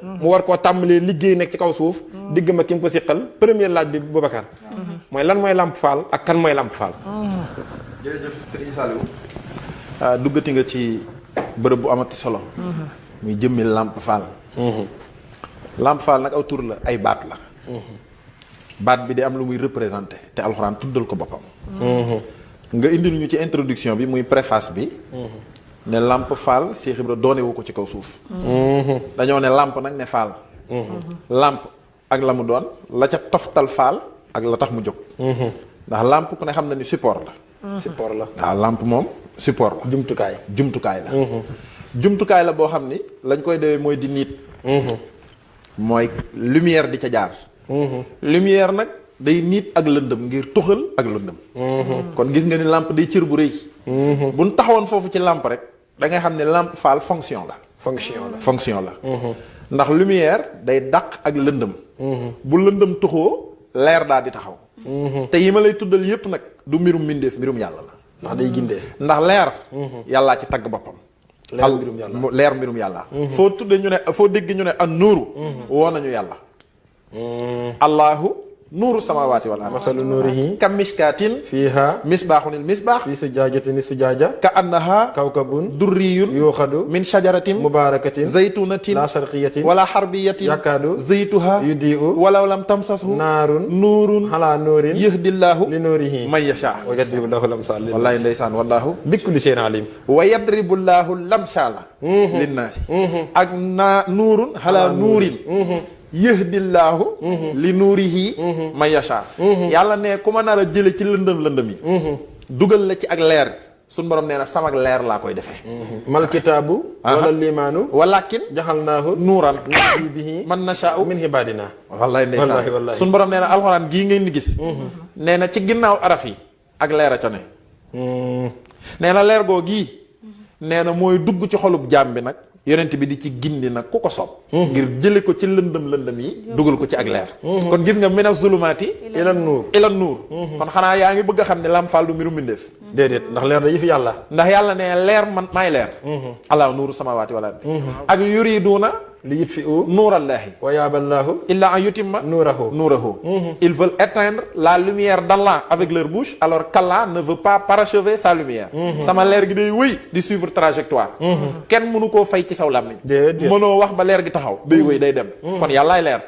mu war koo tàmbalee liggéey nekk ci kaw suuf digg ma ki mu ko siqal première laaj bi Boubacar mooy lan mooy Lamp Fall ak kan mooy Lamp Fall. jërëjëf Serigne Saliou duggati nga ci bërëb bu amati solo muy jëmmi Lamp Fall. Lamp Fall nag aw tur la ay baat la baat bi di am lu muy représenté te alxuraan tuddal ko boppam. nga indil ñu ci introduction bi muy préface bi ne Lamp Fall Cheikh Ibra doone wu ko ci kaw suuf. dañoo ne lamp nag ne Fall. lamp ak la mu doon la ca toftal Fall ak la tax mu jóg. ndax lamp ku ne xam na ni support la. support la waaw lamp moom support la. jumtukaay la. jumtukaay la boo xam ni lañ koy dewee mooy di niit. mooy lumière di ca jaar. lumière nag day niit ak lëndëm ngir tuxal ak lëndëm. kon gis nga ni lamp day cër bu rëy. bu ñu taxawoon foofu ci lamp rek da ngay xam ne Lamp Fall fonction la. fonction la. ndax lumière day dàq ak lëndëm. bu lëndëm tuxoo leer daal di taxaw. te yi ma lay tuddal yépp nag du mbirum mbindeef mbirum yàlla la. ndax day gindee. ndax leer. yàllaa ci tagg boppam. leer mbirum yàlla. foo tudde ñu ne foo dégg ñu ne an nuuru. woo nañu yàlla. allahu nuuru samaawaati wal ard. masalu nuurihi kam mishkaatin. fiiha misbaaxunil misbaax. fi sujaajatin sujaaja. ka annaha kawkabun. durriyun. yuuxadu. min shajaratin. mubaarakatin. zaytunatin. laa sharqiyatin. wala xarbiyatin. yakaadu. zaytuha. yudii'u. walaw lam tamsashu. naarun. nuurun. halaa nuurin. yahdillaahu. li nuurihi. man yashaa. wa yadribu llaahu l-amsaala linnaas. wallaahi ndeysaan wallaahu. bikulli shay'in aliim. wa yadribu llaahu l-amsaala. linnaasi. ak nuurun halaa nuurin. yëhdillaahu li nuurihi man yasha. yàlla ne ku ma nar a jële ci lëndëm yi dugal la ci ak leer suñ borom nee na sama ak leer laa koy defee. mal kitaabu wala limaanu walakin jaxalnaahu nuuran nahdi bihi man nashaa'u min ibaadina. wallaay ndeysaan suñ borom nee na alxuraan gii ngeen di gis nee na ci ginnaaw araf yi ak leer a ca ne. nee na leer goo gii nee na mooy dugg ci xolub jaam bi nag yonent bi di ci gindi nag ku ko soob. ngir jële ko ci lëndëm yi dugal ko ci ak leer. kon gis nga mina zulumaati ila nuur. kon xanaa yaa ngi bëgg a xam ne Lamp Fall du mbiru mbindeef. déedéet ndax leer da yi fi yàlla. ndax yàlla ne leer man maay leer. allahu nuuru samaawaati wal ardi. ak yuriduuna li yutfi'u nuurallaahi wa yaaballaahu illaa an yutimma nuurahu. Ils veulent éteindre la lumière d'Allah avec leur bouche alors qu'Allah ne veut pas parachever sa lumière. sama leer gi day wëy di suivre trajectoire. kenn mënu koo fay ci saw làmmiñ. mënoo wax ba leer gi taxaw day wëy day dem. kon yàllaay leer.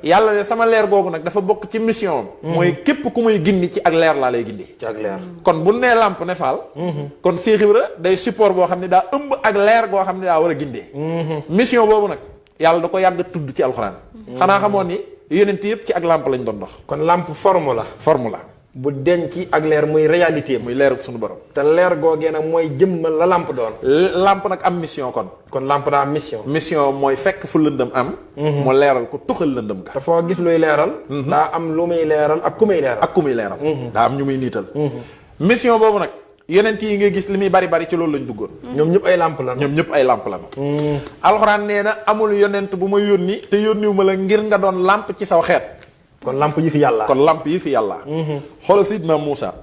yàlla ne sama leer googu nag dafa bokk ci mission am. mooy képp ku may gindi ci ak leer laa lay gindi. ci ak leer kon bu nee Lamp ne Fall. kon Cheikh Ibra day support boo xam ne daa ëmb ak leer goo xam ne daa war a gindee. mission boobu nag yàlla da ko yàgg tudd ci alxuraan. xanaa xamoon ni yonent yëpp ci ak lamp lañ doon dox. kon lamp forme la. bu denc ak leer muy réalité. muy leeru suñu borom. te leer googee nag mooy jëmmal la lamp doon. lamp nag am mission kon. kon lamp daa am mission. mission mooy fekk fu lëndëm am. mu leeral ko tuxal lëndëm ka. te foo gis luy leeral. daa am lu muy leeral ak ku muy leeral. daa am ñu muy niital. mission boobu nag. yonent yi ngay gis li muy bari ci loolu lañ duggoon. ñoom ñëpp ay lamp la. alxuraan nee na amul yonent bu ma yónni te yónniwu ma la ngir nga doon lamp ci saw xeet. kon lamp yi fi yàlla. xoolal Sidna Muusa.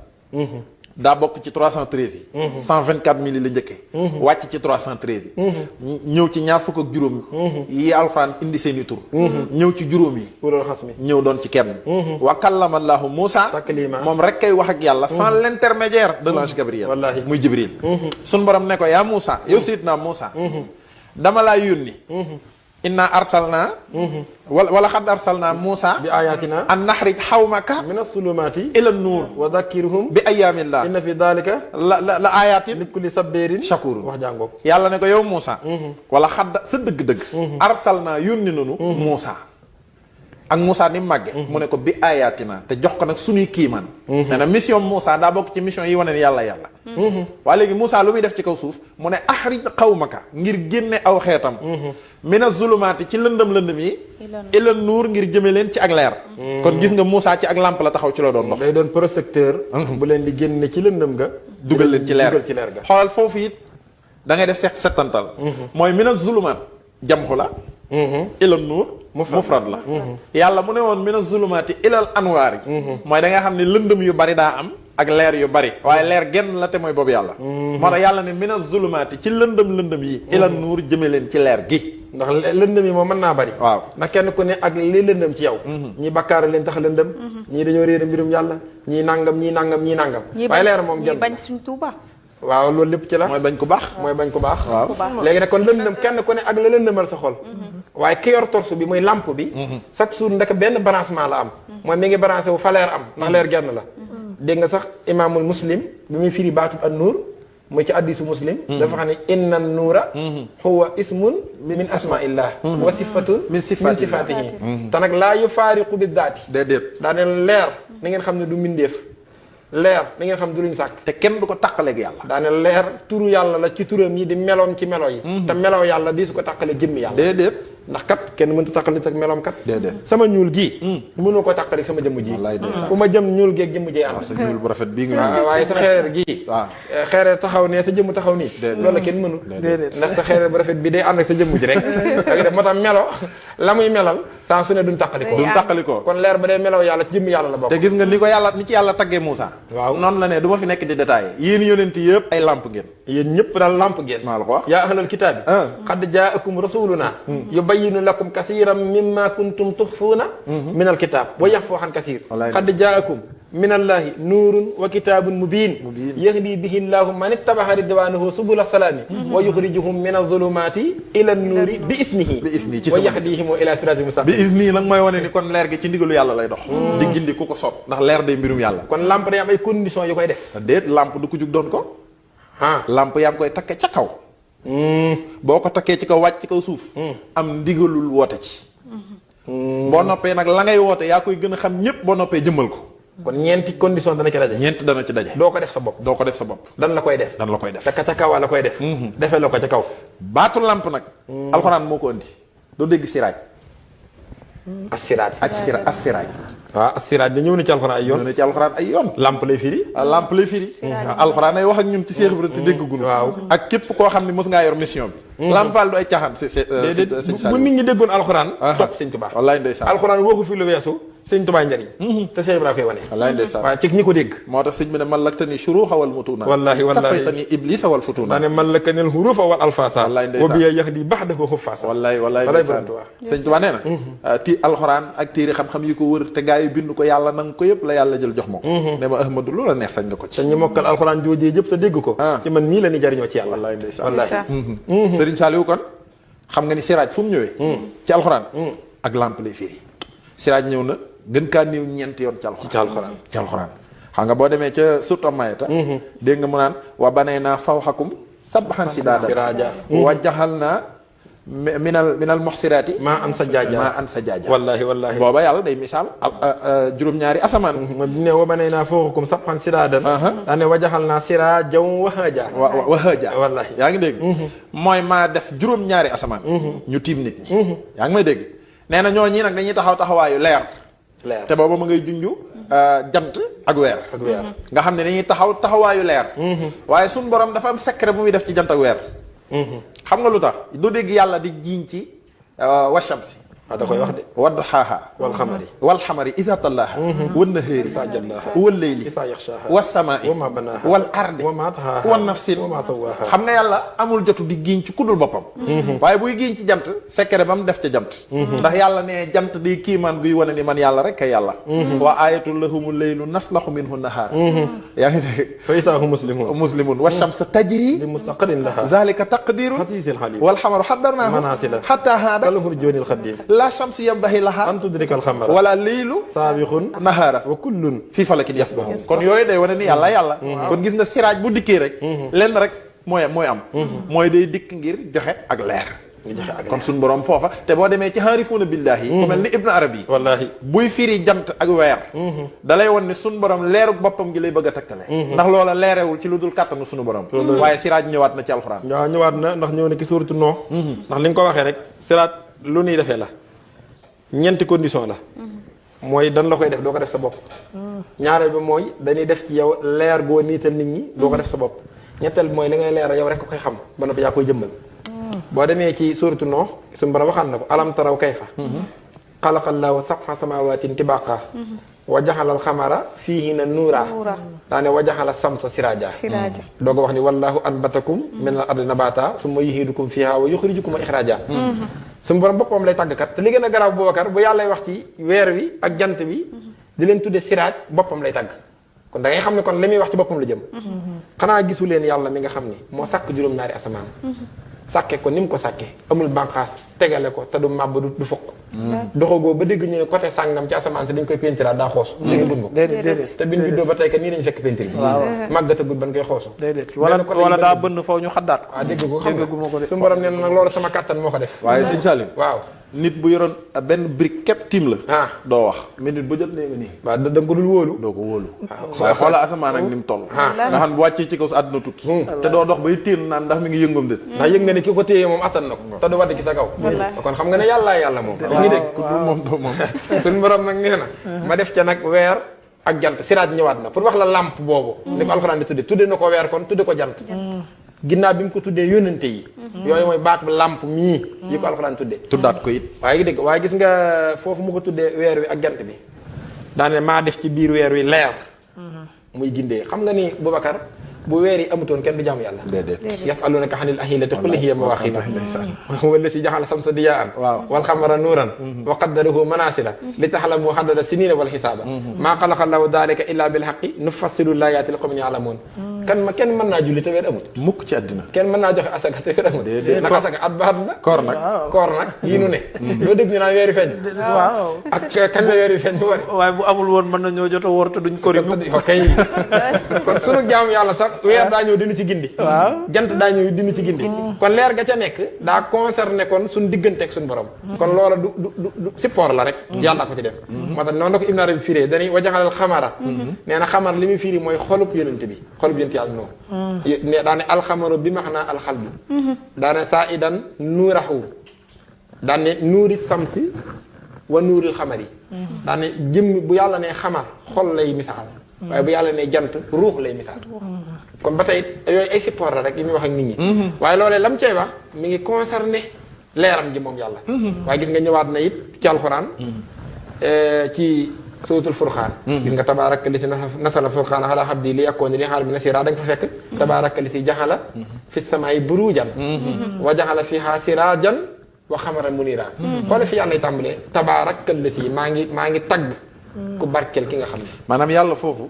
daa bokk ci 313 yi. 124 000 la njëkkee. wàcc ci 313 yi. ñëw ci ñaar fukk ak juróom. yi alxuraan indi seen i tur. ñëw ci juróom yi. ñëw doon ci kenn. wa kallama Allahu Muusa. moom rek kay wax ak yàlla. sans l'intermédiaire de l'ange Gabriel. muy Jibril. sun borom ne ko yaa Muusa yow Sidna Muusa. dama laa yónni. inna arsalna wala xad arsalna Muusa bi ayatina an naxrij xawmaka mina sulumaati ila nuur wa dakkirhum bi ayaamillah inna fi dalika la ayatin li kulli sabbirin shakur wax jàngoog yàlla ne ko yow Muusa wala xad sa dëgg-dëgg arsalna yónni nanu Muusa ak Moussa ni mu màgge mu ne ko bi ayatina te jox ko nag suñuy kiimaan nee na mission Moussa daa bokk ci mission yi wane ne yàlla waaye léegi Moussa lu muy def ci kaw suuf mu ne axrij xawmaka ngir génne aw xeetam mina zulumaati ci lëndëm yi ila nuur ngir jëme leen ci ak leer kon gis nga Moussa ci ak lamp la taxaw ci la doon dox day doon projecteur bu leen di génne ci lëndëm ga dugal leen ci leer ga xoolal foofu it da ngay def settantal mooy mina zulumaat jamxu la ila nuur mufrad la yàlla mu ne woon mina zulumaati ilal anwaar yi mooy da nga xam ne lëndëm yu bari daa am ak leer yu bari waaye leer genn la te mooy boobu yàlla moo tax yàlla ne mina zulumaati ci lëndëm yi ilal nuur jëme leen ci leer gi ndax lëndëm yi moom mën naa bari. waaw ndax kenn ku ne ak li lëndëm ci yow. ñii bakkaar leen tax lëndëm. ñii dañoo réer mbirum yàlla ñii nangam ñii nangam. waaye leer moom ñii bañ suñ Tuuba. waaw loolu lépp ci la. mooy bañ ku baax. mooy bañ ku baax. waaw léegi nag kon lëndëm kenn ku ne ak la lëndëmal sa xol. waaye ki yor torse bi muy lampe bi. chaque jour ndek benn branchement la am. mooy mi ngi branché wu fa leer am ndax leer genn la. dégg nga sax imaamul muslim bi muy firi baatub an nuur muy ci addisu muslim. dafa xam ne inna nuura. huwa ismun min asmaillah. wa sifatun min sifatihi. te nag laa yufaariqu bi daati. déedéet daa ne leer ni ngeen xam ne du mbindeef. leer ni ngeen xam ne du luñ sàkk. te kenn du ko taqaleeg yàlla. daa ne leer turu yàlla la ci turam yi di meloom ci melo yi. te melow yàlla di su ko taqale jëmmi yàlla. déedéet. ndax kat kenn mënut a taqali ak meloom kat. déedéet sama ñuul gii. mënoo ko taqali sama jëmm ji. wallaay ndeysaan. fu ma jëm ñuul geeg jëmm jee am. sa ñuul bu rafet bii nga. waaw waaye sa xeereer gii. waaw xeereer taxaw ne sa jëmm taxaw nii. loolu la kenn mënu. déedéet ndax sa xeereer bu rafet bi day ànd ak sa jëmm ji rek. da nga def moo tax melo la muy melal saa su ne duñ taqalikoo. duñ taqalikoo. kon leer ba dee melaw yàlla ci jëmm yàlla la bokk. te gis nga ni ko yàlla ni ci yàlla taggee Moussa. waaw noonu la ne du ma fi nekk di détaillé yéen yonent yëpp ay lamp ngeen. yéen ñëpp daal lamp ngeen. maa la ko wax. yaa ahlal kitaabi qad jaakum rasuluna yubayyinu lakum kasiran mimma kuntum tuxfuuna min alkitab wa yaxfu an kasir qad jaakum min allahi nuurun wa kitaabun mubiin yahdi bihi llahu man ittabaha ridwanahu subula salaami wa yuxrijuhum min azulumati ila nuuri bi isnihi wa yahdihim ila siraatin mustaqim bi isnihi nag mooy wane ni kon leer gi ci ndigalu yàlla lay dox. di gindi ku ko soob ndax leer day mbirum yàlla. kon lamp day am ay conditions yu koy def. déet lamp du ko jug doon ko. lamp yaa ngi koy takke ca kaw. boo ko takkee ci kaw wàcc ci kaw suuf. am ndigalul woote ci. boo noppee nag la ngay woote yaa koy gën a xam ñëpp boo noppee jëmmal ko. kon ñeenti condition dana ci daje. ñeent dana ci daje. doo ko def sa bopp. doo ko def sa bopp. dan la koy def. dan la koy def te ka ca kaw la koy def. defee la ko ca kaw. baatu lamp nag. alxuraan moo ko andi. doo dégg siraaj. assiraaj. assiraaj. waaw assiraaj da ñëw na ci alxuraan ay yoon. ñëw na ci alxuraan ay yoon. lamp lay firi. lamp lay firi. alxuraan ay wax ak ñun ci Seex Ibra te déggagul. waaw ak képp koo xam ne mos ngaa yor mission bi. lampal du ay caaxaan bu nit ñi déggoon alxuraan. topp sëñ Tuubaa. wallaay ndeysaan alxuraan waxu fi lu weesu sëñ Tuubaa njariñ. te Seex Ibra koy wane. wallaay ndeysaan waaye ci ñi ko dégg. moo tax sëñ bi ne mallaktani shuruuxa wal mutuuna. wallaahi kafaytani iblisa wal futuuna. daa ne mallakanil huruufa wal alfaasa. wallaay ndeysaan wa biya yahdi ba'dahu xuffaasa. wallaay ndeysaan sëñ Tuubaa nee na. ti alxuraan ak téere xam-xam yi ko wër te gaa yi bind ko yàlla nang ko yëpp la yàlla jël jox ma ko. ne ma Ahmadu lu la neex sañ nga ko ci. te ñu mokkal alxuraan joojee jëpp te dégg ko. ci man mii la ni jariñoo ci yàlla. wallaay ndeysaan wallaahi. Serigne Saliou kon xam nga ni siraaj fu mu ñëwee. ci alxuraan. ak lamp lay firi. siraaj ñëw na gën kaa néew ñeenti yoon ci alxuraan. ci alxuraan xam nga boo demee ca surtout Mayta. dégg nga mu naan wa banaynaa fawqakum sab'an sidaadan wa jaxalnaa minal muxsiraati maa an sajjaaja wallaahi booba yàlla day misaal juróom-ñaari asamaan. ma ne wa banaynaa fawqakum sab'an sidaadan. daa ne wa jaxalnaa siraajan wahaaja. wahaaja wallaahi yaa ngi dégg. mooy maa def juróom-ñaari asamaan. ñu tiim nit ñi. yaa ngi may dégg nee na ñoo ñii nag dañuy taxaw taxawaayu leer. te booba ma ngay junju jant ak weer. nga xam ne dañuy taxaw taxawaayu leer. waaye suñ borom dafa am secret bu muy def ci jant ak weer. xam nga lu tax doo dégg yàlla di jiiñ ci washamsi. da koy wax de. wadduhaaha. wal xamari iza tallaaha. wan nahaari. wal layli. was samaa'i. wal ardi. wan nafsin. xam nga yàlla amul jotu di giiñ ci kudul boppam. waaye buy giiñ ci jant secret ba mu def ca jant. ndax yàlla ne jant di kiimaan guy wane ni man yàlla rek kay yàlla. wa aayatul lahumul laylu naslahu minhu nahaar. yaa ngi dégg. fa izaa hum muslimuun. wa shamsu tajri. li mustaqarrin lahaa. zaalika taqdiirul aziizil aliim. wal qamara qaddarnaahu manaazila. hattaa haada. kal urjuunil qadiim. la shamsu yanbaxi laha an tudrikal xamara wala leylu saabixun nahaara wa kullun fii falakin yasbaxun kon yooyu day wane ni yàlla kon gis nga siraaj bu dikkee rek lenn rek mooy am mooy day dikk ngir joxe ak leer kon suñ borom foofa te boo demee ci xaarifuuna billaahi ku mel ni Ibn Arabi wallaahi buy firi jant ak weer dalay won ni suñ borom leeruk boppam gi lay bëgg a takkale ndax loola leerewul ci lu dul kàttanu suñu borom waaye siraaj ñëwaat na ci alxuraan waaw ñëwaat na ndax ñëw na ki suuratu Nuux ndax li nga ko waxee rek siraaj lu nuy defee la ñeenti condition la mooy dan la koy def doo ko def sa bopp ñaareel bi mooy dañuy def ci yow leer goo niital nit ñi doo ko def sa bopp ñetteel bi mooy li ngay leer yow rek ko koy xam ba noppi yaa koy jëmmal boo demee ci suuratu Nuux suñu borom waxaan na ko alam taraw kayfa xalaqallaahu sab'a samaawatin tibaaqa wa jaxalal xamara fiihinna nuura daane wa jaxala samsa siraaja doo ko wax ni wallahu anbatakum min al ardi nabata summa yuhiidukum fiha wa yuxrijukum ixraaja suñu borom boppam lay tàggkat te li gën a garaaw Boubacar bu yàlla wax ci weer wi ak jant bi di leen tudde siraaj boppam lay tàgg kon da ngay xam ne kon li muy wax ci boppam la jëm xanaa gisu leen yàlla mi nga xam ni moo sàkk juróom-ñaari asamaan sàkke ko ni mu ko sàkke amul bànqaas tegale ko te du màbb du fukk doxagoo ba dégg ñu ne côté sàngam ci asamaan si dañ koy pentira daa xoos dégg gun ko te bin juddoo ba tey kat nii lañu fekk pentir bi màggatagul ban koy xoosu wala daa bënn faw ñu xaddaat ko waaw dégg ko xam nga su borom nee na nag loolu sama kàttan moo ko def waaye sëñ Salim waaw nit bu yoroon benn brique képp tiim la doo wax mais nit bu jot nee nga nii waaw da nga ko dul wóolu doo ko wóolu waaye xoola asamaan ak ni mu toll nga xam bu wàccee ci kaw sa àdduna tukki te doo dox bay téen naan ndax mi ngi yëngam déet ndax yëg nga ne ki ko téye moom attan na ko te du wadd ci sa kaw kon xam nga ne yàllaa yàlla moom ngi dégg ku dul moom doo moom suñu borom nag nee na ma def ca nag weer ak jant siraaj ñëwaat na pour wax la lampe boobu ni ko alxuraan di tudde na ko weer kon tudde ko jant ginnaaw bi mu ko tuddee yónnante yi yooyu mooy baat bi lampe mii yi ko alxuraan tuddee tuddaat ko it waaye gi dégg waaye gis nga foofu mu ko tuddee weer wi ak jant bi daane maa def ci biir weer wi leer muy gindee xam nga ni Boubacar bu weer yi amutoon kenn du jaamu yàlla déedéet yasalunaka anil ahillati qul hiya mawaqitu wala si jaxala samsa diyaan wal xamara nuuran wa qaddarahu manasila li taxlamu haddada sinina wal xisaaba maa xalaqa lahu dalika illa bil haqqi nufassilu layaati li qawmin ya'lamun kenn mën naa julli te weer amut mukk ci àddina kenn mën naa joxe asaka te weer amut nag asaka at baat la koor nag yii nu ne loo dégg ñu naan weeri feeñ ak kañ la weeri feeñ bu wari waaye bu amul woon mën na ñoo jot a woor te duñ kori kay kon sunu jaamu yàlla sax weer daa ñëw dina ci gindi jant daa ñëw dina ci gindi kon leer ga ca nekk daa concerné kon suñ digganteeg suñ borom kon loola du support la rek yàlla ko ci def moo tax noonu la ko Ibn Arabi firee dañuy wajaxalal xamara nee na xamar li muy firi mooy xolub yonent bi xolub yonent yàlla noonu ne daane alxamaru bi max naa alxalbi daane saa idan nuuraxu daane nuuri samsi wa nuuril xamari daane jëmmi bu yàlla ne xamar xol lay misaal waaye bu yàlla ne jant ruux lay misaal kon ba tey yooyu ay support la rek yi muy wax ak nit ñi waaye loolee lam cay wax mi ngi concerné leeram ji moom yàlla waaye gis nga ñëwaat na it ci alxuraan ci suratul furqaan gis nga tabaaraka li si nasala furqaan ala abdi li yakkooni li xaal bi nasira da nga fa fekk tabaaraka li si jaxala fi samaa'i buruujan wa jaxala fiha siraajan wa xamaran muniira xoole fi yàlla tàmbalee tabaaraka li si maa ngi tagg ku barkeel ki nga xam ne maanaam yàlla foofu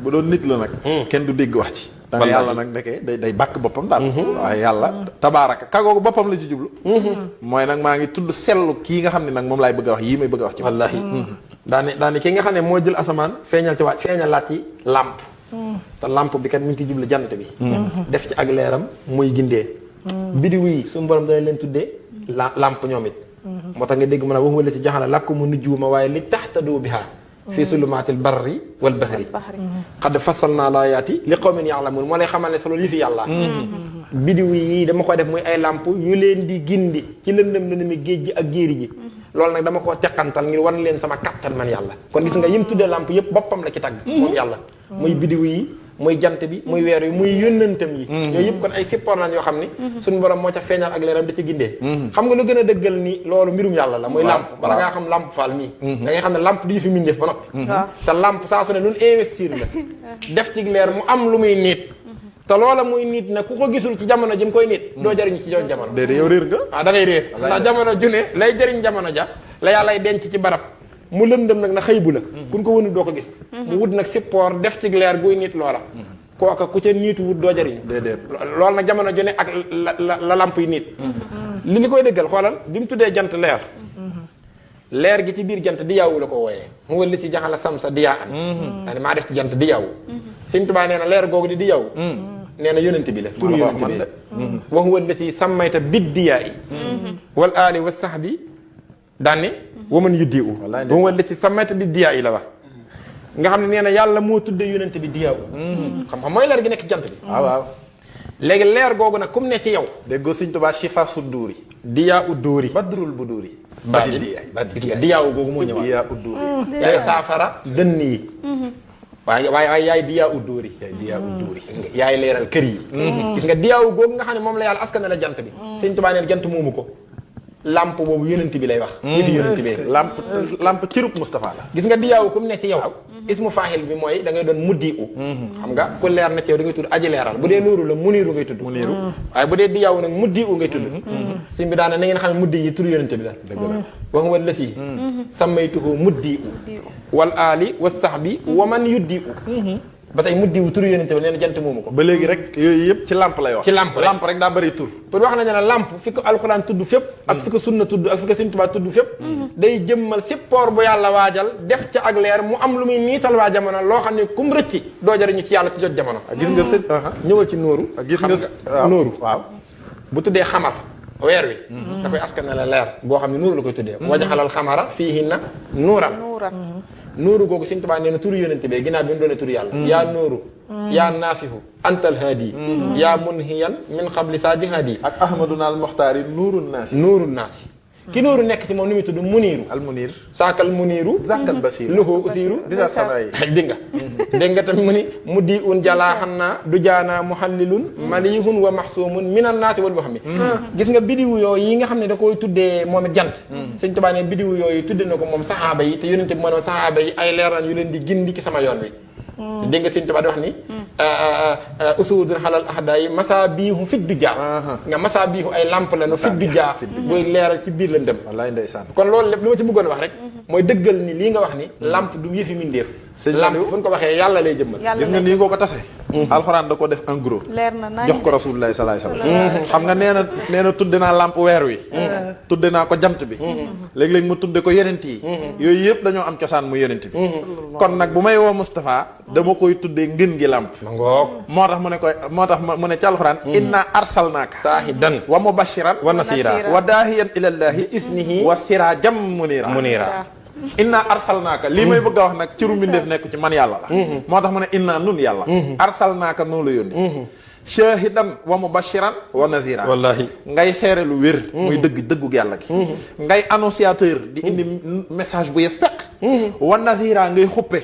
bu doon nit la nag kenn du dégg wax ci danga yàlla nag ndekee day bàkk boppam daal waaye yàlla tabaaraka kagoogu boppam la ci jublu mooy nag maa ngi tudd sellu kii nga xam ne nag moom laay bëgg a wax yii may bëgg a wax ci wallaahi daane ki nga xam ne moo jël asamaan feeñal ci waaj feeñal laat ci làmp te làmp bi kat mi ngi ci jublu jant bi def ci ak leeram muy gindee bidiw yi suñu borom dana leen tuddee làmp ñoom it moo tax nga dégg mën a wax wala ci jaxala lakkumu nujjuuma waaye li tahtadu biha fii sulumaatil barri wal bahri xad fasalnaa laayaati li qawmin ya'lamuun moo lay xamal ne solo yi fi yàlla bidiw yi dama ko def muy ay làmp yu leen di gindi ci lëndëm mi géej gi ak jéeri ji loolu nag dama koo teqantal ngir wan leen sama kattan man yàlla kon gis nga yim tuddee làmp yëpp boppam la ci tagg moom yàlla muy bidiw yi muy jant bi muy weer yi muy yónnantam yi yooyu yëpp kon ay support lañ yoo xam ni suñu borom moo ca feeñal ak leeram da ci gindee xam nga lu gën a dëggal ni loolu mbirum yàlla la muy làmp bala ngaa xam làmp faal mii da ngay xam ne làmp du fi mindeef ba noppi te làmp saa su ne nun investir la def ci leer mu am lu muy niit te loola muy niit nag ku ko gisul ci jamono jëm koy niit doo jëriñ ci joon jamono déedéet yow réer nga da ngay réer ndax jamono june lay jëriñ jamono ja la yàllay denc ci barab mu lëndëm nag na xëy bu la kun ko wënu doo ko gis mu wut nag support def ci leer guy nit loola kooka ku ca niitu wut doo jëriñ déedéet loolu nag jamono ju ne ak la lamp yi nit li koy dëggal xoolal bi mu tuddee jant leer gi ci biir jant di yaawu la ko wooyee mu wëlli si jaxala samsa diyaa an daane maa def ci jant di yaawu Sëñ Tuubaa nee na leer googu di yaawu nee na yonent bi la turu yonent bi la wax wëlli si sàmmayta bid diyaa yi wal aali wa sahbi daane waman yuddi u ba mu wëlli si sàmmayta bid diyaa yi la wax nga xam ne nee na yàlla moo tuddee yonent bi diyaaw xam-xam mooy leer gi nekk jant bi waaw léegi leer googu nag comme ne ci yow déggoo Sëñ Tuubaa shifa su duuri diyaa u dóori badrul bu duuri diyaaw googu moo ñëwaat diyaa u duuri yaay saafara dënn yi waaye yaay diyaa u dóori diyaa u duuri yaay leeral kër yi gis nga diyaaw googu nga xam ne moom la yàlla askan la jant bi Sëñ Tuubaa neen jant moomu ko lamp boobu yonent bi lay wax yëfi yonent bi lamp cirub Moustapha la gis nga diyaawu ku mu ne ci yow ismu faahil bi mooy da ngay doon muddi u xam nga ku leer na ci yow da ngay tudd aji leeral bu dee nuuru la muniiru ngay tudd waaye bu dee diyaawu nag muddi u ngay tudd sim bi daana na ngeen xam ne muddi yi tur yonent bi la wax nga la si sammaytuhu muddi u wal aali wa sahbi wa man yuddi u ba tey muddi wu tur yonent bi nee na jant moomu ko ba léegi rek yooyu yëpp ci lamp lay wax ci lamp rek daa bëri tur pour wax nañu ne lamp fi ko alxuraan tudd fépp ak fi ko sunna tudd ak fi ko Sëriñ Tuubaa tudd fépp day jëmmal sippoor bu yàlla waajal def ca ak leer mu am lu muy niital waa jamono loo xam ne kum rëcci doo jariñu ci yàlla ci jot jamono gis nga sëñ ñëwal ci nóoru gis nga nóoru waaw bu tuddee xamar weer wi da koy askan ne la leer boo xam ne nóoru la koy tuddee wajaxalal xamara fiihinna nuuran nuuru googu Sëriñ Tuubaa nee na turu yonente bi ginnaaw bi mu doone turu yàlla yaa nuuru yaa naafihu antal haadi yaa munhiyan min xabli saa di haadi ak ahmaduna al muxtaari nuuru naasi ki nuuru nekk ci moom ni muy tudd muniiru al munir saakal muniiru zakal basir luhu usiiru bisa sanayi dégg nga dégg nga tamit mu ni mu di un jalaa xam naa du jaanaa muhallilun malihun wa maxsuumun minan naasi wal xam mi gis nga bidiwu yooyu yi nga xam ne da koy tuddee moom it jant Sëñ Tuubaa ne bidiwu yooyu tudde na ko moom saxaaba yi te yonente bi moo ne saxaaba yi ay leeral yu leen di gindi ci sama yoon wi dégg nga Sëñ Tuubaa di wax ni usudun xalal ahda yi masa biihu fit du jaa nga masa biihu ay lamp la no fit du jaa booy leeral ci biir la ndëm wallaay ndeysaan kon loolu lépp li ma ci bëggoon wax rek mooy dëggal ni lii nga wax ni lamp du yëfi mindeef lamp fu ñu ko waxee yàlla lay jëmmal gis nga nii ngoo ko tase alxuraan da ko def en gros jox ko rasulullahi salaay salaam xam nga nee na tudde naa lamp weer wi tudde naa ko jant bi léeg-léeg mu tudde ko yenent yi yooyu yëpp dañoo am cosaan mu yenent bi kon nag bu may woo Moustapha dama koy tuddee ngën gi lamp moo tax mu ne ci alxuraan inna arsalnaaka saahidan wa mubashiran wa nasira wa daahiyan ilallahi isnihi wa siraajam munira inna arsalnaaka lii may bëgg a wax nag ciru mbindeef nekku ci man yàlla la moo tax mu ne inna nun yàlla arsalnaaka noo la yónni shahidan wa mubashiran wa nazira wallahi ngay seere lu wér muy dëggug yàlla gi ngay annonciateur di indi message bu yes peq wa nazira ngay xuppe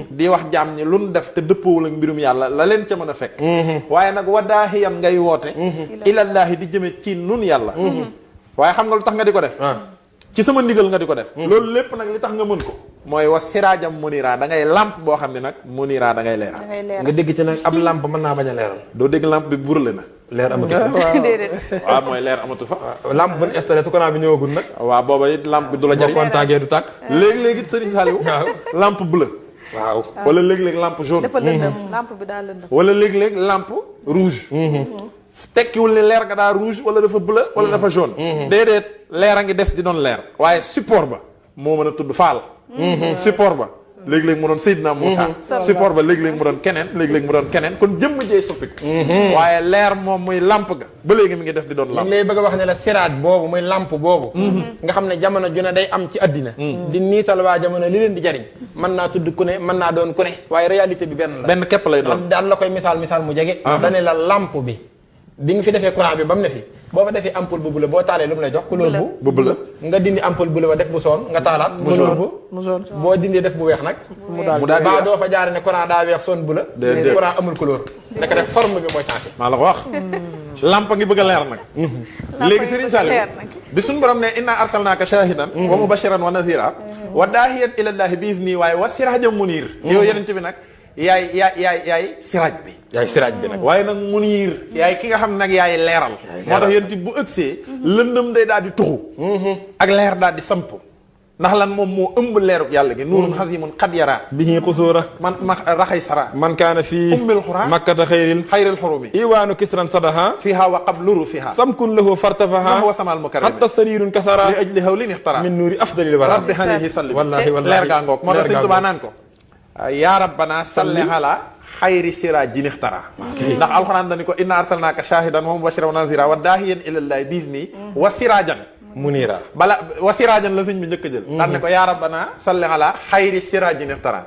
di wax jaam ñi lu nu def te dëppoowul ak mbirum yàlla la leen ca mën a fekk waaye nag wa daahiyan ngay woote ilallaahi di jëme ci nun yàlla waaye xam nga lu tax nga di ko def ci sama ndigal nga di ko def loolu lépp nag li tax nga mën ko mooy wa siraajam munira da ngay lampe boo xam ne nag munira da ngay leeral nga dégg ci nag ab lampe mën naa bañ a leeral doo dégg lampe bi burle na leer amatu fa waaw mooy leer amatu fa lampe bu ñu installé su courant bi ñëwagul nag waaw booba it lampe bi du la jariñ boo contacté du tàkk léegi-léegi it Serigne Saliou lampe bleue waaw wala léegi-léegi lampe jaune dafa lëndëm lampe bi daa lëndëm wala léegi-léegi lampe rouge tekkiwul ne leer nga daa rouge wala dafa bleu wala dafa jaune déedéet leer a ngi des di doon leer waaye support ba moo mën a tudd faal support ba léegi-léegi mu doon Seydina Moussa support ba léegi-léegi mu doon keneen léegi-léegi mu doon keneen kon jëmm jee soppiku waaye leer moom muy lamp ga ba léegi mi ngi def di doon lamp lay bëgg a wax ne la siraaj boobu muy lamp boobu nga xam ne jamono ju ne day am ci àddina di niital waa jamono li leen di jariñ mën naa tudd ku ne mën naa doon ku ne waaye réalité bi benn la benn képp lay doon daal la koy misaal mu jege dane la lamp bi nga fi defee courant bi ba mu ne fi boo fa defee ampoule bu bula boo taalee lu mu lay jox couleur bu bula nga dindi ampoule bu la ba def bu soon nga taalaat couleur bu boo dindee def bu weex nag mu daal baa doo fa jaare ne courant daa weex soon bu la courant amul couleur naka def forme bi mooy changé maa la ko wax lamp ngi bëgg a leer nag léegi Serigne Saliou bi suñu borom ne inna arsalnaaka shahidan wa mubashiran wa nazira wa daahiyan ilallahi bi izni waaye wa sirajan munir yow yeneen bi nag yaay siraaj bi yaay siraaj bi nag waaye nag muniir yaay ki nga xam nag yaay leeral moo tax yéen bu ëgsee lëndëm day daal di tuxu ak leer daal di samp ndax lan moom moo ëmb leeruk yàlla gi nuurun xasimun xad yara bihi xusuura man ma raxay sara man kaana fii ummil xura makkata xayril xurumi iwaanu kisran sadaha fiha wa qabluru fiha samkun lahu fartafaha wa samal mukarram hatta sarirun kasara li ajli hawlin ixtara min nuuri afdalil wara rabbi alayhi sallim wallahi leer gaa ngoog moo tax Sëñ Tuubaa naan ko yaa rabbana salli ala xayri siraajin ixtara ndax alxuraan dañu ko inna arsalnaaka shahidan wa mubashiran wa nazira wa daahiyan ilallahi biizni wa siraajan munira bala wa siraajan la sëñ bi njëkk a jël daan ne ko yaa rabbana salli ala xayri siraajin ixtara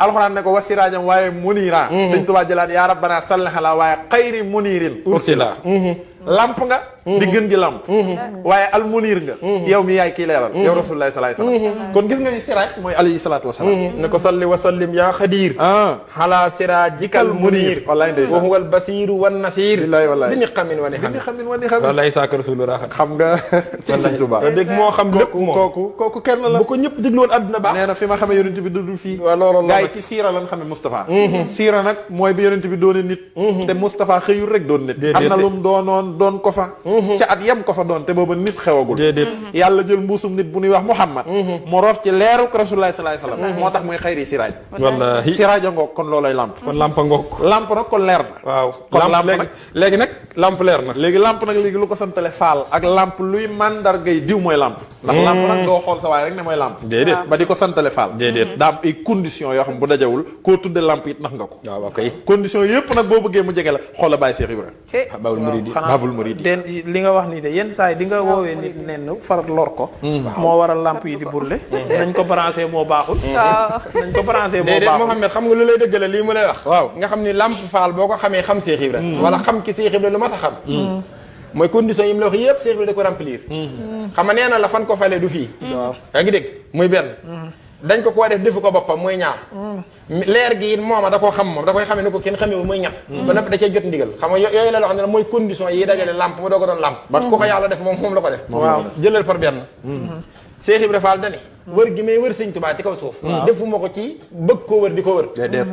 alxuraan ne ko wa siraajan waaye munira Sëñ Tuubaa jëlaat yaa rabbana salli ala waaye xayri munirin ursila lamp nga di gën gi lamp waaye almunir nga yow mi yaay kii leeral yow rasulullahi sallallahu alayhi wasallam kon gis nga ni siraaj mooy alayhi salaatu wasalaam ne ko salli wa sallim yaa xadir ala siraajikal munir wallaay ndeysaan wa huwal basiru wan nasir billaay wallaay bi ni xamin wa ni xam ni xamin wa ni xam wallaay saaka rasulu raxat xam nga ci Sëñ Tuubaa dégg moo xam lépp moom kooku kenn la bu ko ñëpp déglu woon àdduna baax nee na fi ma xamee yonent bi dudul fii waaw loolu gaa yi ci siira lan xamee Moustapha siira nag mooy bi yonent bi doone nit te Moustapha xëyul rek doon nit am na lum doonoon doon ko fa ca at yem ko fa doon te booba nit xewagul yàlla jël mbuusum nit bu ñuy wax Muhammad mu roof ci leeruk Rasulullah sallallahu alayhi wasallam moo tax muy xayri siraaj wallaahi siraaj a ngoog kon loolay lamp kon lampa ngoog lamp nag kon leer na waaw kon lamp nag léegi nag lamp leer na léegi lamp nag léegi lu ko santale faal ak lamp luy mandargay diw mooy lamp ndax lamp nag doo xool sa waay rek ne mooy lamp déedéet ba di ko santale faal déedéet daa am ay conditions yoo xam bu dajawul koo tudde lamp it nax nga ko waaw ok conditions yëpp nag boo bëggee mu jege la xoola Baye Cheikh Ibrahima babul muridi babul muridi den li nga wax nii de yenn saa yi di nga woowee nit nen farat lor ko moo waral lamp yi di burle nañ ko branché moo baaxul nañ ko branché moo déedéet baaxul Mohamed xam nga lu lay dëggale lii mu lay wax waaw nga xam ni lamp faal boo ko xamee xam Cheikh Ibra wala xam ki Cheikh Ibra lu mat a xam mooy condition yi mu la wax yëpp Cheikh Ibra da ko remplir xam nga nee na la fan ko falee du fii yaa ngi dégg muy benn dañ ko koo def defu ko boppam muy ñaar leer gi it mooma da koo xam moom da koy xamee ni ko kenn xamewul muy ñett ba noppi da cay jot ndigal xam nga yooyu la loo xam ne mooy condition yi dajale lamp mu doo ko doon lamp ba ku ko yàlla def moom la ko def waaw jëlal par benn Cheikh Ibra Fall dani wër gi may wër Sëñ Tuubaa ci kaw suuf defuma ko ci bëgg koo wër di ko wër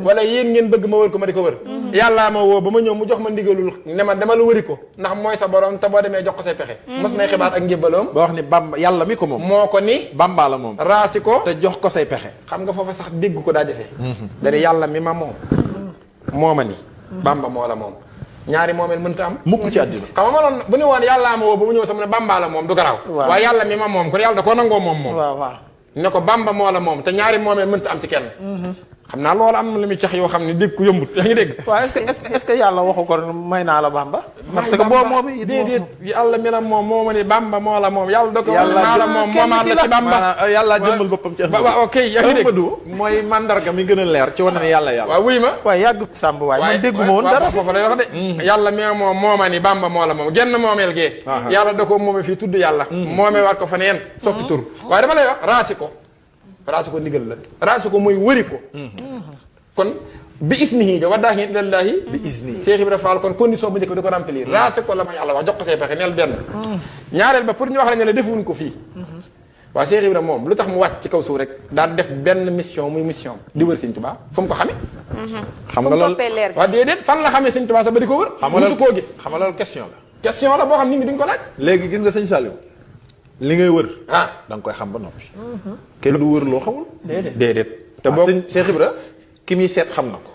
wala yéen ngeen bëgg ma wër ko ma di ko wër yàllaa ma woo ba ma ñëw mu jox ma ndigalul ne ma dama la wëri ko ndax mooy sa borom te boo demee jox ko say pexe mos nay xibaar ak njëbbaloom ba wax ni Bamba yàlla mi ko moom moo ko ni Bamba la moom raasi ko te jox ko say pexe xam nga foofa sax dégg ko daa defee dani yàlla mi ma moom moo ma ni Bamba moo la moom ñaari moomeel mënta am mukk ci àddina xam nga ma noon bu ne woon yàllaa ma woo ba mu ñëw sama ne Bamba la moom du garaaw waaye yàlla mi ma moom kon yàlla da koo nangoo moom waaw ne ko Bamba moo la moom te ñaari moomeel mënta am ci kenn xam naa loolu am na lu muy cax yoo xam ne dégg ko yombut yaa ngi dégg waaw est-ce que yàlla waxu ko may naa la Bamba parce que boo moom it déedéet yàlla mi la moom moo ma ni Bamba moo la moom yàlla da ko maa la moom moomaat la ci Bamba yàlla jëmmal boppam ci waaw ok yaa ngi dégg Ahmadu mooy mandarga mi gën a leer ci wane ne yàlla waaw wuy ma waaye yàgg sàmb waay man dégguma woon dara foofu lay wax de yàlla mi moom moo ma ni Bamba moo la moom genn moomeel gee yàlla da ko moome fii tudd yàlla moome waat ko fa neen soppi tur waaye dama lay wax raasi ko ndigal la raasi ko mooy wëri ko kon bi isnihi ja waddaahi ilallaahi bi isnihi Cheikh Ibra Fall kon condition bu njëkk bi da ko remplir raasi ko la ma yàlla wax jox ko say pexe neel benn ñaareel ba pour ñu wax la ne defuñ ko fii waa Cheikh Ibra moom lu tax mu wàcc ci kaw suuf rek daan def benn mission muy mission di wër Sëñ Tuubaa fu mu ko xamee xam nga loolu waaw déedéet fan la xamee Sëñ Tuubaa sax ba di ko wër musu koo gis xam nga loolu question la boo xam nit ñi duñ ko laaj léegi gis nga Sëñ Saliou li ngay wër da nga koy xam ba noppi kenn du wër loo xamul déedéet te boo Sëñ Cheikh Ibra ki muy seet xam na ko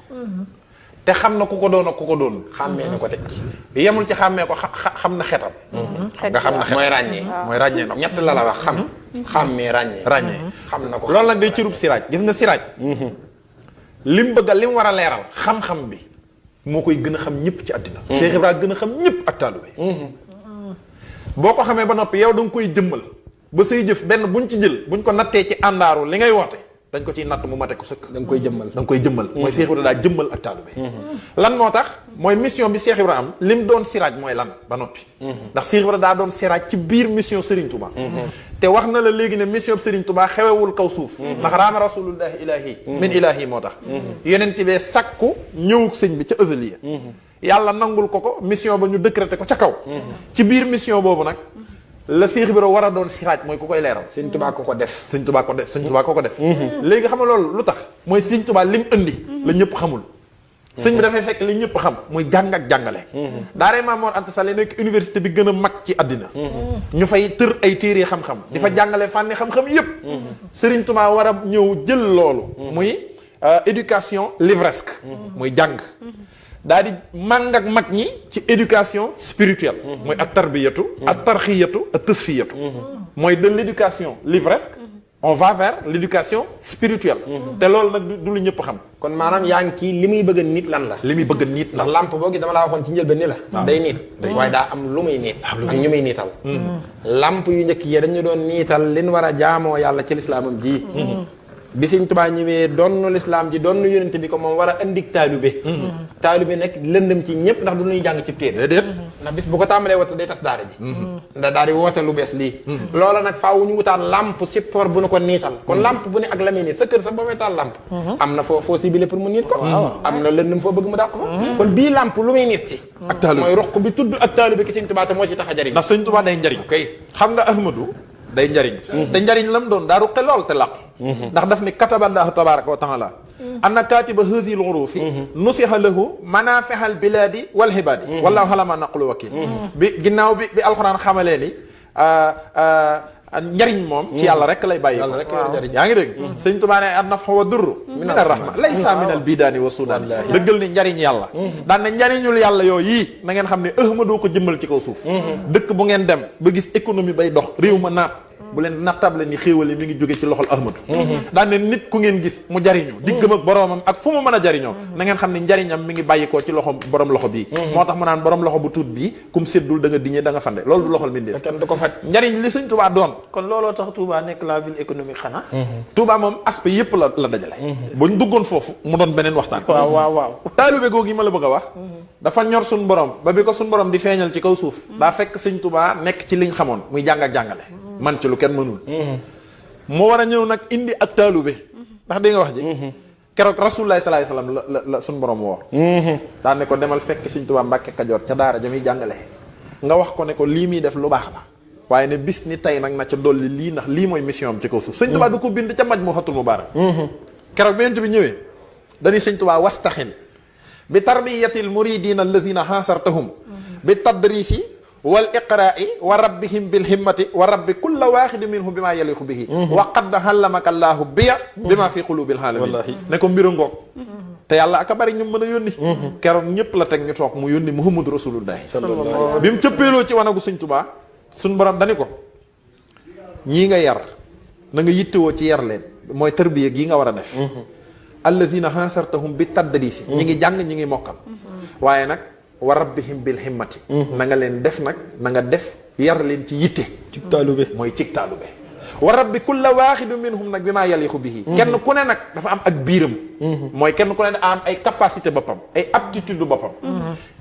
te xam na ku ko doon ak ku ko doon xàmmee na ko teg yemul ci xàmmee ko xam na xetam nga xam na xetam mooy ràññee na ko ñett la wax xàmmee ràññee xam na ko loolu nag day cërub siraaj gis nga siraaj lim bëgga lim war a leeral xam-xam bi moo koy gën a xam ñëpp ci àddina Cheikh Ibra gën a xam ñëpp ak taalibe boo ko xamee ba noppi yow da nga koy jëmmal ba say jëf benn buñ ci jël buñ ko nattee ci àndaaru li ngay woote dañ ko ciy natt mu mate ko sëkk da nga koy jëmmal mooy Cheikh Ibra daa jëmmal ak taalibe lan moo tax mooy mission bi Cheikh Ibra am lim doon siraaj mooy lan ba noppi ndax Cheikh Ibra daa doon siraaj ci biir mission Serigne Touba te wax na la léegi ne mission Serigne Touba xewewul kaw suuf ndax raama rasulullahi ilahi min ilahi moo tax yonent bee sakku ñëwuk sëñ bi ca azaliya yàlla nangul ko mission ba ñu décrété ko ca kaw ci biir mission boobu nag la Cheikh Ibra war a doon siraaj mooy ku koy leeral Sëñ Tuubaa ko def Sëñ Tuubaa ko def léegi xam nga loolu lu tax mooy Sëñ Tuubaa lim indi la ñëpp xamul sëñ bi dafay fekk li ñëpp xam muy jàng ak jàngale daaree Maam Mor Anta Sali nekk université bi gën a mag ci àddina ñu fay tër ay téere xam-xam di fa jàngale fànni xam-xam yépp Sëriñ Tuubaa war a ñëw jël loolu muy éducation livresque muy jàng daal di màng ak mag ñi ci éducation spirituelle mooy ak tarbiyatu ak tarxiyatu ak tasfiyatu mooy de l'éducation livresque on va vers l'éducation spirituelle te loolu nag du lu ñëpp xam kon maanaam yaa ngi kii li muy bëgg a nit lan la li muy bëgg a nit ndax lamp boo gis dama laa waxoon ci njëlbeen ni la day niit waaye daa am lu muy niit ak ñu muy niital lamp yu njëkk yi dañu doon niital lin war a jaamoo yàlla ci lislaamam ji bi Sëñ Tuubaa ñëwee doon lislaam ji doon yonent bi ko moom war a indik taalibe taalibe nekk lëndëm ci ñëpp ndax du ñuy jàng ci téere déedéet ndax bis bu ko tàmbalee woote day tas daara ji ndax daal di woote lu bees lii loola nag faaw ñu wutaat lampe support bu nu ko niital kon lampe bu ne ak la muy niit sa kër sax ba may taal lampe am na foo ciblé pour mu niit ko am na lëndëm foo bëgg mu dàq ko kon bii lampe lu muy niit si ak taalibe mooy roq bi tudd ak taalibe ki Sëñ Tuubaa te moo ci tax a jariñ ndax Sëñ Tuubaa day njariñ kay xam nga Ahmadu day njariñ te njariñ lam doon daa ruqe lool te làqu ndax daf ni kataballaahu tabaaraka wa taala anna kaatiba haazihil huruufi nusiha lahu manafihal bilaadi wal hibaadi wallaahu alaa maa naqulu wakiil bi ginnaaw bi alxuraan xamalee ni njariñ moom ci yàlla rek lay bàyyi yaa ngi dégg Sëñ Tuubaa ne an naf'u wa durru min ar-rahma laysa min al bidaani wa sudaani dëggal ni njariñ yàlla daan ne njariñul yàlla yooyu yii na ngeen xam ne Ahmadu ko jëmmal ci kaw suuf dëkk bu ngeen dem ba gis économie bay dox réew ma naat bu leen nattable ni xéewal yi mi ngi jóge ci loxol Ahmadu daan ne nit ku ngeen gis mu jariñu diggam ak boroomam ak fu mu mën a jariñoo na ngeen xam ne njariñam mi ngi bàyyikoo ci loxo borom loxo bii moo tax mu naan borom loxo bu tuut bii kum séddul da nga diñee da nga fande loolu du loxol mbindeef kenn du ko faj njariñ li Sëñ Tuubaa doon kon looloo tax Touba nekk la ville économique xanaa Touba moom aspect yëpp la dajale buñ duggoon foofu mu doon beneen waxtaan waaw taalibe googu yi ma la bëgg a wax dafa ñor suñ borom ba bi ko suñ borom di feeñal ci kaw suuf daa fekk Sëñ Tuubaa nekk ci liñ xamoon muy jàng ak jàngale man ci lu kenn mënul moo war a ñëw nag indi ak taalibe ndax di nga wax ji keroog Rasulullah sallallahu alayhi wasallam la suñ borom woo daan ne ko demal fekk Sëñ Tuubaa Mbàkke Kajoor ca daara ja muy jàngale nga wax ko ne ko lii muy def lu baax la waaye ne bis ni tey nag na ca dolli lii ndax lii mooy mission am ci kaw suuf Sëñ Tuubaa du ko bind ca Majmuhatul Mubaarak keroog bi yonent bi ñëwee dañuy Sëñ Tuubaa wastaxin bi tarbiyatil muridina allazina hasartahum bi tadrisi wal iqra'i wa rabbihim bil himmati wa rabbi kulla waaxidin minhum bima yaliqu bihi wa qad hallamaka allahu biya bima fi qulubil alamin ne ko mbir a ngoog te yàlla aka bari ñu mën a yónni keroog ñëpp la teg ñu toog mu yónni Muhammadu Rasulullahi bi mu cëppeeloo ci wanagu Sëñ Tuubaa suñ borom dani ko ñii nga yar na nga yittewoo ci yar leen mooy tarbiya gii nga war a def allazina hasartahum bi tadrisi ñi ngi jàng ñi ngi mokkal waaye nag wa rabbihim bil himmati na nga leen def nag na nga def yar leen ci yitte ci taalube mooy cig taalube wa rabbi kulla waaxidu minhum nag bi maa yaliqu bihi kenn ku ne nag dafa am ak biiram mooy kenn ku ne da am ay capacité boppam ay aptitude boppam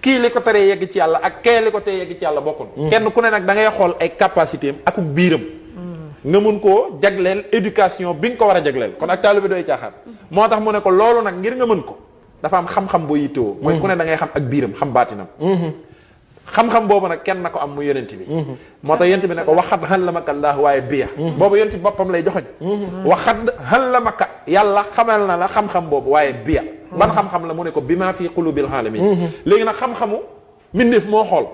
kii li ko teree yegg ci yàlla ak kee li ko teree yegg ci yàlla bokkul kenn ku ne nag da ngay xool ay capacité am akuk biiram nga mun koo jagleel éducation bi nga ko war a jagleel kon ak taalube dooy caaxaan moo tax mu ne ko loolu nag ngir nga mën ko dafa am xam-xam boo yittewoo mooy ku ne da ngay xam ak biiram xam baatinam xam-xam boobu nag kenn na ko am mu yonent bi moo tax yonent bi ne ko waxat hallamaka Allah waaye biya boobu yonent bi boppam lay joxoñ waxat hallamaka yàlla xamal na la xam-xam boobu waaye biya ban xam-xam la mu ne ko bi maa fii qulubil alamin léegi nag xam-xamu mbindeef moo xool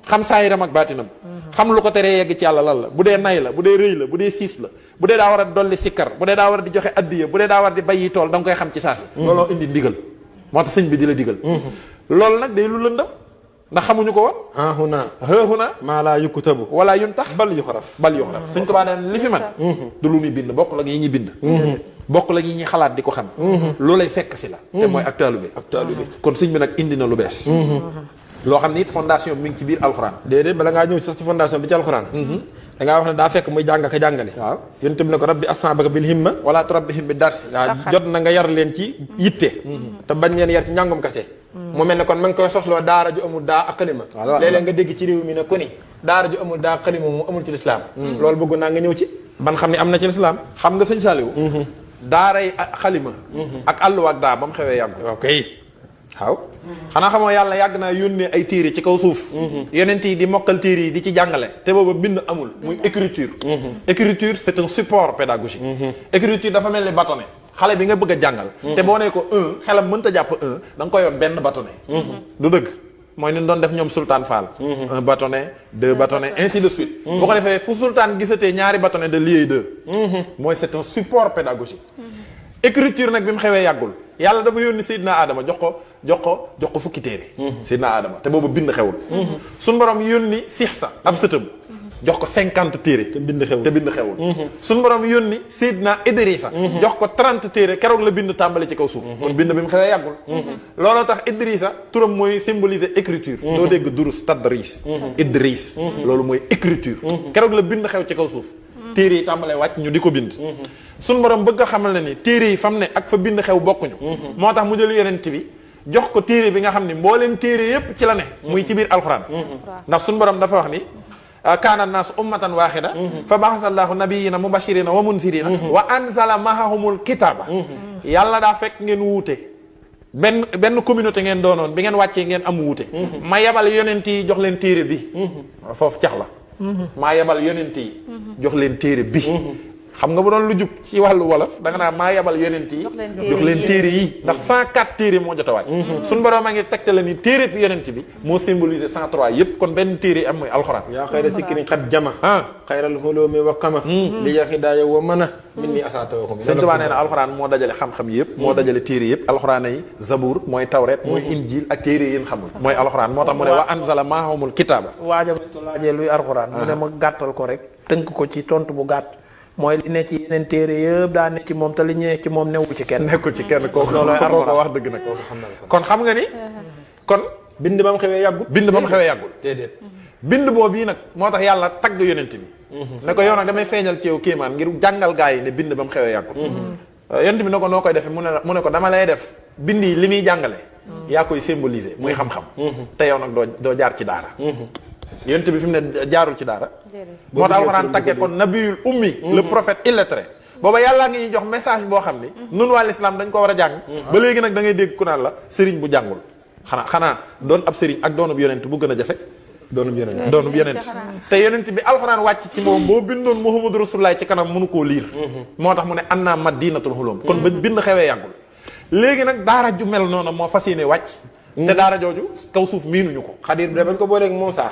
xam saayiram ak baatinam xam lu ko teree yegg ci yàlla lan la bu dee nay la bu dee rëy la bu dee siis la bu dee daa war a dolli sikkar bu dee daa war a di joxe addiya bu dee daa war a di bayyi tool da nga koy xam ci saasi looloo indi ndigal moo tax sëñ bi di la digal loolu nag day lu lëndam ndax xamuñu ko woon haahuna maa laa yukkutabu wala yun tax bal yuxraf Sëñ Tuubaa neen li fi man du lu muy bind bokk la yi ñuy bind bokk la yi ñuy xalaat di ko xam loolu lay fekk si la te mooy ak taalube kon sëñ bi nag indi na lu bees loo xam ne it fondation bi mi ngi ci biir alxuraan déedéet bala ngaa ñëw sax ci fondation bi ci alxuraan da ngaa wax ne daa fekk muy jàng ka jàngale waaw yonent bi ne ko rabbi ashaabaka bil himma wala turabbihim bi darsi waaw jot na nga yar leen ci yitte te bañ leen yar ci njàngum kase mu mel ne kon ma ngi koy sosloo daara ju amul daa ak xalima léeg-léeg nga dégg ci réew mi ne ku ni daara ju amul daa ak xalima mu amul ci lislaam loolu bëgg naa nga ñëw ci ban xam ne am na ci lislaam xam nga sëñ Saliou daaray xalima ak àlluwa ak daa ba mu xewee yàgg ok waaw xanaa xamoo yàlla yàgg naa yónnee ay téere ci kaw suuf yonent yi di mokkal téere yi di ci jàngale te booba bind amul muy écriture écriture c'est un support pédagogique écriture dafa mel ni bâtonnet xale bi nga bëgg a jàngal te boo nee ko un xelam mënta jàpp un da nga koy yor benn bâtonnet du dëgg mooy ni doon def ñoom Sultan Fall un bâtonnet deux bâtonnets ainsi de suite boo ko defee fu Sultan gisatee ñaari bâtonnet de lier deux mooy c'est un support pédagogique écriture nag bi mu xewee yàggul yàlla dafa yónni Seydina Adama jox ko fukki téere Seydina Adama te boobu bind xewul suñ borom yónni Sixsa ab sëtam jox ko 50 téere te bind xewul suñ borom yónni Seydina Idrissa jox ko 30 téere keroog la bind tàmbali ci kaw suuf kon bind bi mu xewee yàggul looloo tax Idrissa turam mooy symboliser écriture doo dégg durus tadris Idris loolu mooy écriture keroog la bind xew ci kaw suuf téere yi tàmbalee wàcc ñu di ko bind suñu borom bëgg a xamal ne ni téere yi fam ne ak fa bind xew bokkuñu moo tax mu jël yonent bi jox ko téere bi nga xam ne mbooleem téere yépp ci la ne muy ci biir alxuraan ndax suñu borom dafa wax ni kaana naasu ummatan waaxida fa baxasa allahu nabiyina mubashirina wa munzirina wa anzala mahahumul kitaaba yàlla daa fekk ngeen wuute benn communauté ngeen doonoon bi ngeen wàccee ngeen am wuute ma yebal yonent yi jox leen téere bi foofu cax la maa yebal yonent yi jox leen téere bi xam nga bu doon lu jub ci wàllu wolof da nga naa maa yebal yonent yi jox leen téere yi ndax 104 téere moo jot a wàcc suñu borom a ngi tegtale ni téere bi yonent bi moo symbolisé 103 yëpp kon benn téere yi am mooy alxuraan yaa xayra sikkirin xat jama xayral xulóomi wa xama li ya xidaaya wa mën a min ni asaatawako Sëñ Tuubaa nee na alxuraan moo dajale xam-xam yëpp moo dajale téere yëpp alxuraan yi zabuur mooy tawret mooy injil ak téere yéen xamul mooy alxuraan moo tax mu ne wa anzala maahumul kitaaba waaja bañ ko laajee luy alxuraan mu ne ma gàttal ko rek tënk ko ci tontu bu gàtt mooy li ne ci yeneen téere yëpp daa ne ci moom te li ñëwee ci moom newu ci kenn nekkul ci kenn kooku loolooy ko wax dëgg nag kon xam nga ni kon bind ba mu xewee yàggul bind ba mu xewee yàggul déedéet bind boobu bii nag moo tax yàlla tagg yonent bi ne ko yow nag damay feeñal ci yow kéemaan ngir jàngal gaa yi ne bind ba mu xewee yàggul yonent bi ne ko noo koy defee mu ne ko dama lay def bind yi li muy jàngale yaa koy symboliser muy xam-xam te yow nag doo jaar ci daara yonent bi fi mu ne jaarul ci daara moo tax alxuraan tagge ko nabiyul ummi le prophète illettré booba yàllaa ngi ñuy jox message boo xam ni nun waa l'islam dañ ko war a jàng ba léegi nag da ngay dégg ku naan la sëriñ bu jàngul xanaa doon ab sëriñ ak doonub yonent bu gën a jafe doonub yonent te yonent bi alxuraan wàcc ci moom boo bindoon Muhammadu Rasulullah ci kanam mënu koo liir moo tax mu ne annaa madinatul hulum kon ba bind xewee yàggul léegi nag daara ju mel noonu moo fas yéene wàcc te daara jooju kaw suuf miinuñu ko xadir bi bañ ko booleeg Muusaa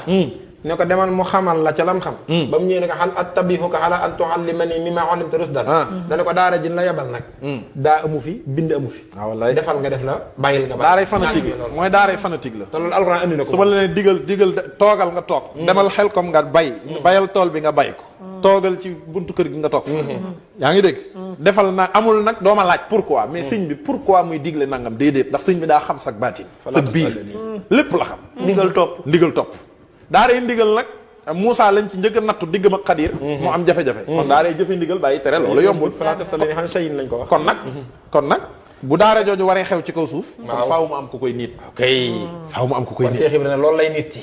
ne ko demal mu xamal la ca lam xam ba mu ñëwee ne ko xal attabihuka ala an tuallimani mimma ullimta rushdan dana ko daara jin la yebal nag daa amu fi bind amu fi wallaay defal nga def la bàyyil nga daaray fanatique la mooy daaray fanatique la te loolu alxuraan andi na ko su ma la nee digal toogal nga toog demal xel comme nga bayal tool bi nga bay ko toogal ci buntu kër gi nga toog yaa ngi dégg defal na amul nag dooma laaj pourquoi mais sëñ bi pourquoi muy digle nangam déedéet ndax sëñ bi daa xam sag baatin sa biir lépp la xam ndigal topp daara yi ndigal nag Moussa lañ ci njëkk a nattu diggam ak Xadir mu am jafe-jafe kon daara yi jëfe ndigal bàyyi tere loolu yombul lañ ko wax kon nag bu daara jooju waree xew ci kaw suuf kon faaw mu am ku koy niit faaw mu am ku koy niit Cheikh Ibrahima loolu lay nit ci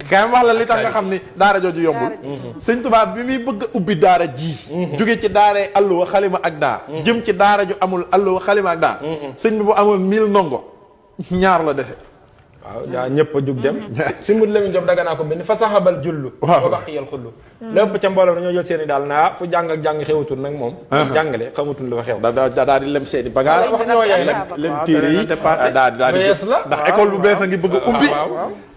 kay wax la li tax nga xam ni daara jooju yombul sëñ Tuubaa bi muy bëgg a ubbi daara ji jóge ci daara alluwa xalima ak daa jëm ci daara ju amul alluwa xalima ak daa sëñ bi bu amoon 1000 ndongo ñaar la dese waaw yaa ñëpp a jug dem si mut Lamin Jóob daga naa ko benn fa saxabal jullu wa baqiyal xullu lépp ca mbooloo dañoo jël seeni daal naa fu jàng ak jàng xewatul nag moom jàngale xamatul lu fa xew daa di lem seeni bagage wax ñoo yaay nag lem téere yi daa di ndax école bu bees a ngi bëgg a ubbi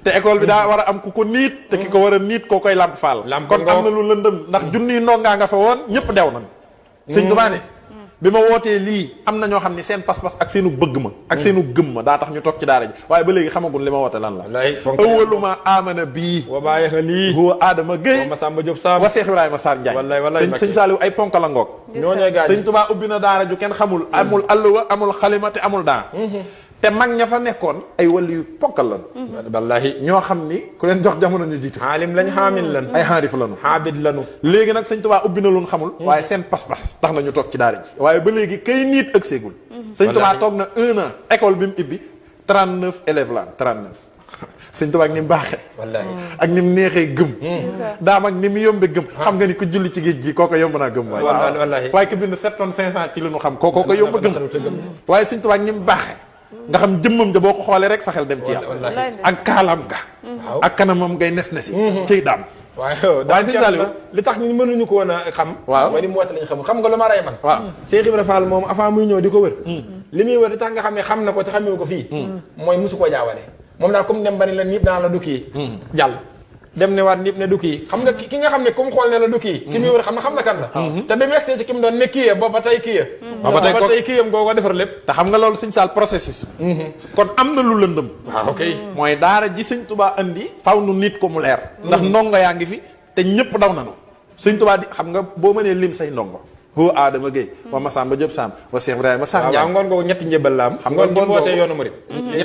te école bi daa war a am ku ko niit te ki ko war a niit koo koy lamp faal kon am na lu lëndëm ndax junniy ndongaa nga fa woon ñëpp dew nañ sëñ Tuubaa ne bi ma wootee lii am na ñoo xam ne seen pas-pas ak seenu bëgg ma ak seenu gëm ma daa tax ñu toog ci daara ji waaye ba léegi xamagul li ma woote lan la awwalu ma amana bii wa bàyyi lii huwa Adama Gueye wa Samba Diop Sam wa Cheikh Ibrahima Sarr Ndiaye sëñ Saliou ay ponk la ngoog sëñ Tuubaa ubbi na daara ju kenn xamul amul alluwa amul xalima te amul daa te mag ña fa nekkoon ay wàllu yu ponkal lan wallahi ñoo xam ni ku leen jox jamono ñu jiitu xaalim lañ xaamil lan ay xaarif lanu xaabid lanu léegi nag sëñ Tuubaa ubbi na lu xamul waaye seen pas-pas tax na ñu toog ci daara ji waaye ba léegi kay niit ak seegul sëñ Tuubaa toog na 1 an école bi mu ibbi 39 élèves la 39 sëñ Tuubaa ak ni mu baaxee ak ni mu neexee gëm daam ak ni mu yombe gëm xam nga ni ku julli ci géej gi kooko yomb naa gëm waaye ku bind 7 tonnes 500 ci li nu xam kooko ko yomb gëm waaye sëñ Tuubaa ak ni mu baaxee nga xam jëmmam ja boo ko xoolee rek sa xel dem ci yàlla ak kaalaam ga ak kanamam ngay nes-nesi ciy daam waaye sëñ Saliou li tax ñu mënuñu ko woon a xam mooy ni mu woote lañu xamul xam nga lu ma rey man Cheikh Ibrahima Fall moom avant muy ñëw di ko wër li muy wër li tax nga xam ne xam na ko te xamee ko fii mooy mosu koo jaawale moom daal comme dem ba ni la niib daan la du kii jàll dem ne waat niib ne du kii xam nga ki nga xam ne comme xool ne la du kii ki muy wër xam na kan la te bi mu egsee ci ki mu doon ne kii booba tey kii ba tey kii yam ngoo ko defar lépp te xam nga loolu sëñ Saal processus kon am na lu lëndëm waaw mooy daara ji sëñ Tuubaa andi faw nu nit ko mu leer ndax ndongo yaa ngi fi te ñëpp daw nanu sëñ Tuubaa di xam nga boo mënee lim say ndongo huwa Adama Gueye wa Massamba Diop Sam wa Cheikh Ibrahima Sarr Ndiaye ngoon googu ñetti njëbbal la am xam nga ngoon wootee yoonu murid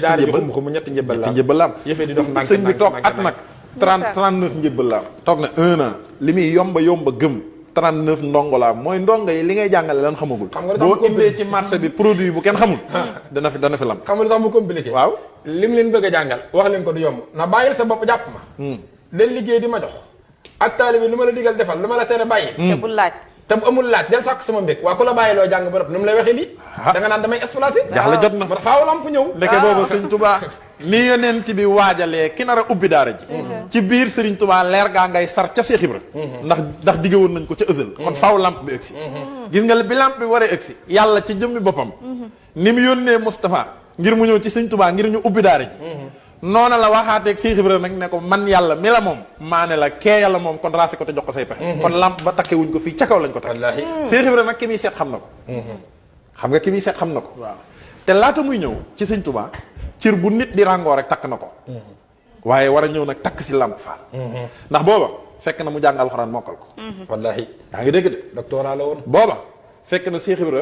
daara ji xum ñetti njëbbal la am yëfee di dox ndànk sëñ bi toog at nag 39 njëbbal la am toog na 1 an li muy yomba gëm 39 ndongo la mooy ndongo yi li ngay jàngale lan xamagul. xam nga lu tax boo indee ci marché bi produit bu kenn xamul. dana fi lam. xam nga lu tax mu compliqué. waaw lim leen bëgg a jàngal wax leen ko du yomb na bàyyil sa bopp jàpp ma. del liggéey di ma jox. ak taalibe bi lu ma la digal defal lu ma la tere bàyyi. te bul laaj. te bu amul laaj del sàkk sama mbég waa ku la bàyyi loo jàng ba rëpp nu mu lay waxee lii. da nga naan damay exploité. jaxle jot na ma faaw lamp ñëw. ndeke boobu sëñ Tuubaa ni yonent bi waajalee ki nar a ubbi daara ji. ci biir sëriñ Tuubaa leer gaa ngay sar ca Seex Ibra. ndax digge woon nañ ko ca ësël. kon faaw lamp bi egsi. gis nga bi lamp bi waree egsi yàlla ci jëmmi boppam. ni mu yónnee Moustapha ngir mu ñëw ci sëñ Tuubaa ngir ñu ubbi daara ji. noona la waxaateeg Seex Ibra nag ne ko man yàlla mi la moom maa ne la kee yàlla moom kon raasi ko te jox ko say pexe. kon lamp ba takke wuñ ko fii ca kaw lañ ko takke. wallaahi Seex Ibra nag ki muy seet xam na ko. xam nga ki muy seet xam na ko. waaw te laata muy ñëw ci sëñ Tuubaa cër bu nit di ràngoo rek takk na ko. waaye war a ñëw nag takk si Lamp Fall. ndax booba fekk na mu jàng alxuraan mokkal ko. wallaahi yaa ngi dégg de. doctorat la woon. booba fekk na Seex Ibra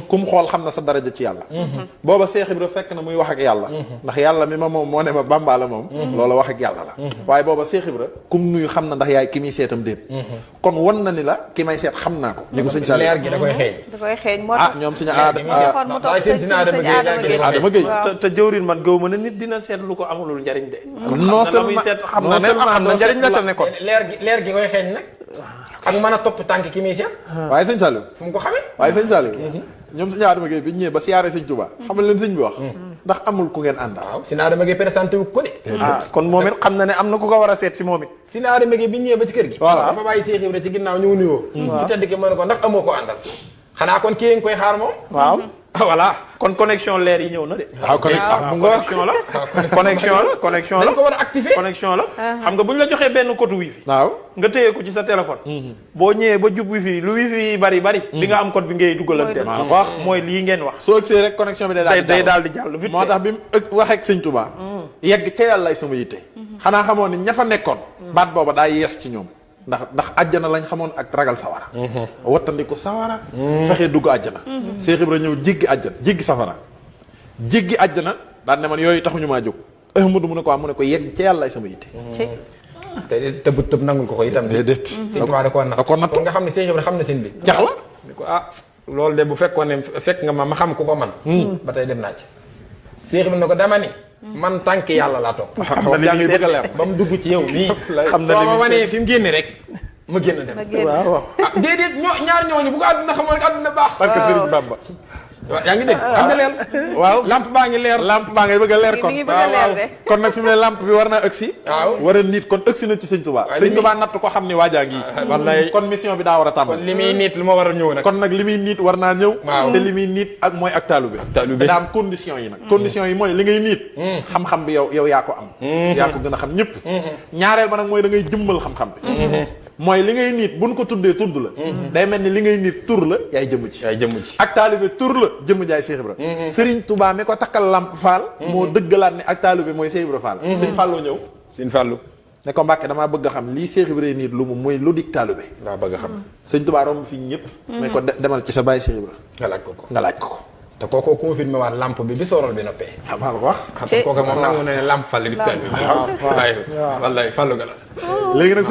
ku mu xool xam na sa daraja ci yàlla. booba Seex Ibra fekk na muy wax ak yàlla. ndax yàlla mi ma moom moo ne ma Bàmba la moom. loola wax ak yàlla la. waaye booba Seex Ibra ku mu nuyu xam na ndax yaay ki muy seetam déet. kon wan na ni la ki may seet xam naa ko. ni ko sëñ Saliou leer gi da koy xeeñ. da koy xeeñ moo ah tax. ñoom suñu mu toog sëñ Adama Gueye. te jëwrin man gëw ma ne nit dina seet lu ko amulul njariñ de. non seulement xam na ne xam na njariñ la te ne kon. leer gi koy xeeñ nag. ak mën a topp tànk ki muy seet. waaye sëñ Saliou. fu mu ko xamee. waaye sëñ Saliou. ñoom sëñ Adama Gueye bi ñëwee ba siyaare sëñ Touba. xamal leen sëñ bi wax. ndax amul ku ngeen àndal. waaw Sina Adama Gueye présenté wu ko de. kon moom it xam na ne am na ku ko war a seet si moom it. Sina Adama Gueye bi ñëwee ba ci kër gi. waaw dafa bàyyi Seex Ibra ci ginnaaw ñu nuyoo. bu tedd ki mën ko ndax amoo ko àndal. xanaa kon kii nga koy xaar moom. waaw voilà. kon connexion leer yi ñëw na de. waaw connexion la connexion la dañ ko war a activer. connexion la xam nga bu ñu la joxee benn code wifi. waaw nga téye ko ci sa téléphone. boo ñëwee ba jub wifi lu wifi bari di nga am code bi ngay dugalante. mooy lii ngeen wax. soo ëgsee rek connexion bi day daal di jàll vite moo tax bi mu waxee ak sëñ Touba. yegg ca yàlla ay sama yitte. xanaa xamoon ni ña fa nekkoon. baat booba daa yees ci ñoom. ndax àjjana lañ xamoon ak ragal sawara. wattandiku sawara. fexe dugg àjjana. Seex Ibra ñëw jéggi àjjana jéggi safara. jéggi àjjana daan ne man yooyu taxuñu maa jóg. Ahmadu mu ne ko yegg ca yàlla ay sama yitte. te tëb nangul ko itam. déedéet. Sëñ Tuubaa da koo natt nga xam ne Seex Ibra xam na seen bi. jax la. ni ko loolu de bu fekkoon ne fekk nga ma xam ku ko man ba tey dem naa ci. Seex Ibra ne ko dama ni. man tànk yàlla laa topp. xam na li bëgg a leer ba mu dugg ci yow nii. xam na li ma wanee fi mu génne rek ma génn dem. waaw déedéet ñaar ñooñu bu ko àdduna xamoon àdduna baax. parce que Sëriñ Bamba. waaw yaa ngi dégg xam nga leer. waaw lamp baa ngi leer. lamp baa ngay bëgg a leer kon. mi ngi bëgg a leer de. kon nag fi mu ne lamp bi war naa ëgsi. waaw war a nit kon ëgsi na ci sëñ Touba. waaye sëñ Touba natt ko xam ni waajaa ngi. wallaay kon mission bi daa war a tàmbali. kon li muy nit lu ma war a ñëw nag. kon nag li muy niit war naa ñëw. waaw te li muy niit ak mooy ak taalu bi. te daa am condition yi nag. condition yi mooy li ngay niit. xam-xam bi yow yaa ko am. yaa ko gën a xam ñëpp. ñaareel ba nag mooy da ngay jëmmal xam-xam bi. mooy li ngay niit buñ ko tuddee tudd la. day mel ni li ngay niit tur la yaay jëmm ci. ak taalibe tur la jëmm jaay Seex Ibra. Sëriñ Touba mi ko takkal Lamp Fall. moo dëggalaat ne ak taalibe mooy Seex Ibra Fall. sëñ Fallou ñëw. sëñ Fallou. ne ko Mbàkke damaa bëgg a xam lii Seex Ibra niit lu mu mooy lu dig taalibe. daa bëgg a xam. sëñ Touba romb fi ñëpp. mais ko demal ci sa baay Seex Ibra. nga laaj ko ko nga laaj ko ko. te kookoo confirmé waat lampe bi soorol bi noppee. xam nga ko wax. xam nga kooku moom nangu na ne lampe Fall bi. waaw wallaay Fallou Galas. léegi nag